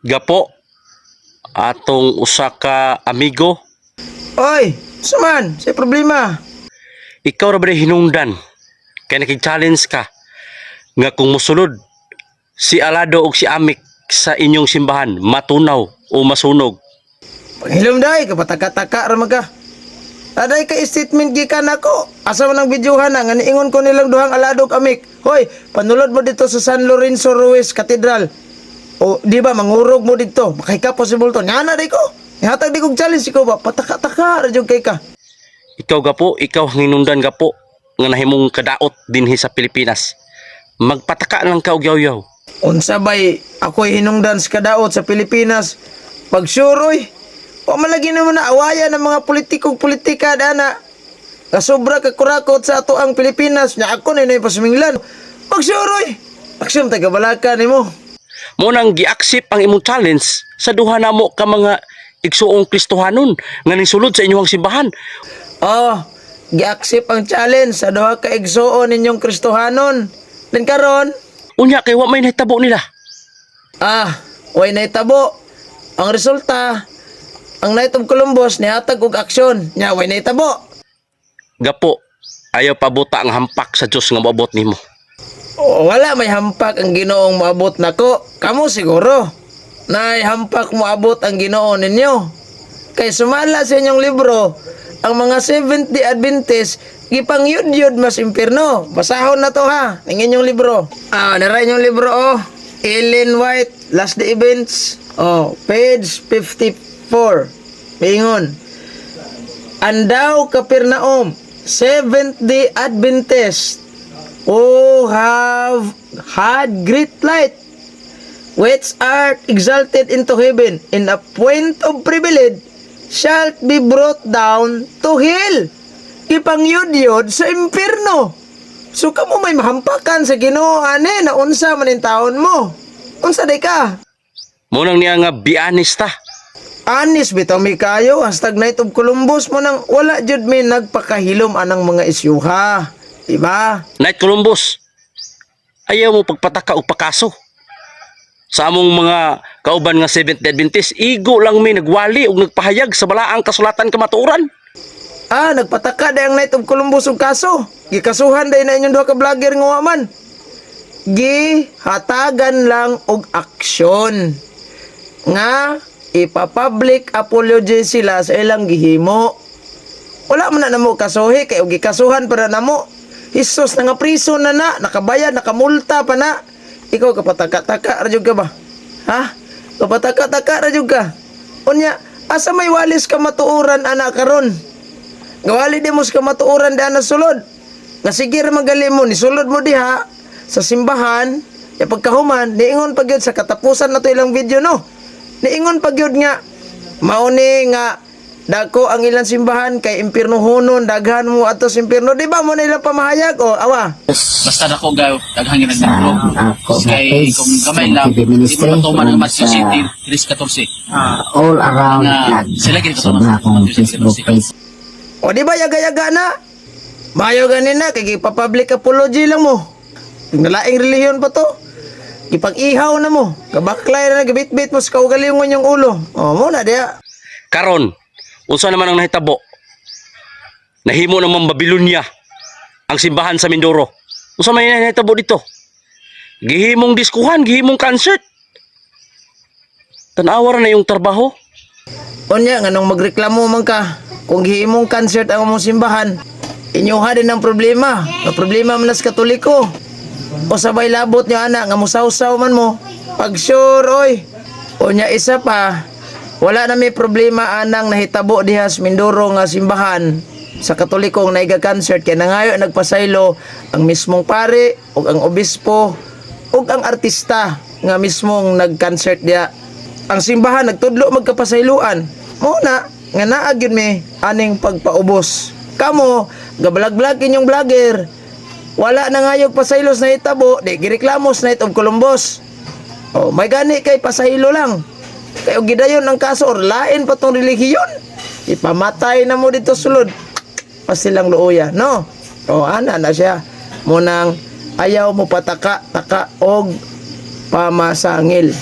Gapo, atong usa ka amigo. Oy, suman, say problema. Ikaw ra ba ni hinungdan kay nakig-challenge ka nga kung mosulod si Alado og si Amik sa inyong simbahan, matunaw o masunog? Panghilom day, kapataka-taka ra man ka. Aday ka statement gikan nako. Asa man ang videohan na nga niingon ko nilang duhang Alado ug Amik. Hoy, panulod mo dito sa San Lorenzo Ruiz Cathedral. O di ba mangurog mo dito? Makay ka possible to. Ngana day ko. Ihatag di kog challenge ikaw ba? Pataka-taka ra jud kay ka. Ikaw, Gapo, ikaw ang hinungdan, Gapo, nga nahimong kadaot dinhi sa Pilipinas. Magpataka lang ka og yaw-yaw. Unsa bay ako'y hinungdan sa kadaot sa Pilipinas? Pag sure oy, wa man lagi naman na awayan ng mga politikong politika dana. Kasobra ka kurakot sa ato ang Pilipinas, nya ako na inay pasuminglan. Pag sure oy, aksyon tagabalaka nimo. Mo nang gi-accept ang imong challenge sa duha namo ka mga igsuong Kristohanon nga ningsulod sa inyong simbahan. Oh, gi-accept ang challenge sa duha ka igsuon ninyong Kristohanon. Then karon, Unya kay wa may nahitabo nila. Ah, way nahitabo. Ang resulta, ang Knight of Columbus nihatag og aksyon. Nya way nahitabo. Gapo, ayaw pabuta ang hampak sa Dios nga moabot nimo. O, wala may hampak ang Ginoong moabot nako. Kamo siguro. Nay hampak moabot ang Ginoo ninyo. Kay sumala sa inyong libro, ang mga Seventh-day Adventist gipangyudyod mas impierno. Basahon na to ha, ning inyong libro. Ah, nara inyong libro oh. Ellen White, Last Day Events. Oh, page 54. Mingon. Andaw Capernaum, Seventh-day Adventist, who have had great light, which art exalted into heaven, in a point of privilege, shall be brought down to hell. Ipangyudyod sa impierno. So kamo may mahampakan sa Ginoo ane na unsa man in taon mo. Unsa day ka? Mo nang niya nga bianista. Anis bitaw mi kayo, #KnightofColumbus mo nang wala jud mi nagpakahilom anang mga isyuha. Diba? Knight Columbus, ayaw mo pagpataka og pakaso sa among mga kauban nga Seventh Day Adventist. Igo lang mi nagwali og nagpahayag sa balaang kasulatan kamatuoran. Ah, nagpataka day ang Knight of Columbus og kaso. Gikasuhan day na inyong duha ka vlogger nga wa man. Gihatagan lang og aksyon nga ipa-public apology sila sa ilang gihimo. Wala man na namo kasuhi kay og gikasuhan para namo. Hesus na nga priso na na, nakabayad, nakamulta pa na. Ikaw kapataka-taka ra jud ka ba? Ha? Kapataka-taka ra jud ka. Unya, asa may walis ka matuoran ana karon? Gawali di mo sa kamatuoran di ana sulod. Nga sige ra magali mo, nisulod mo diha sa simbahan, ya pagkahuman, niingon pa gyud sa katapusan na to ilang video no. Niingon pa gyud nga mauni nga dako ang ilang simbahan kay impiernohonon, daghan mo ato sa impierno, di ba mo na ilang pamahayag o awa? Basta dako gaw daghang ginagdako. Ako nga Kay page kung gamay sa lang, TV di mo Ministry matuman ang Matthew sa City 3:14. All around Nga vlog. sila gid So na akong Facebook page. O di ba yaga-yaga na? Mayo ganin na kay gipa-public apology lang mo. Nalaing relihiyon pa to. Gipag-ihaw na mo. Kabaklay na gabit-bit mo sa kaugalingon yung ulo. O mo na diya. Karon, unsa naman ang nahitabo? Nahimo naman Babylonia ang simbahan sa Mindoro. Unsa may nahitabo dito? Gihimong diskuhan, gihimong concert. Tan-awa ra na yung trabaho. Unya, nganong magreklamo man ka, kung gihimong concert ang among simbahan, inyuha din ang problema. Nga problema man nas Katoliko. O sabay labot niyo ana, nga musawsaw man mo. Pag sure, oy. Unya, isa pa, wala na may problema anang nahitabo diha sa Mindoro nga simbahan sa Katoliko ang naiga concert kay nangayo nagpasaylo ang mismong pare ug ang obispo ug ang artista nga mismong nag-concert diha. Ang simbahan nagtudlo magkapasayloan. Mo na nga naa gyud mi aning pagpaubos. Kamo gabalag-blag inyong vlogger. Wala na ngayog pasaylos na hitabo, di gireklamo sa Knight of Columbus. Oh, may gani kay pasaylo lang. Kay og gidayon ang kaso or lain pa tong relihiyon. Ipamatay na mo dito sulod. Pasilang luoya, no? O ana na siya. Munang ayaw mo pataka taka og pamasangil.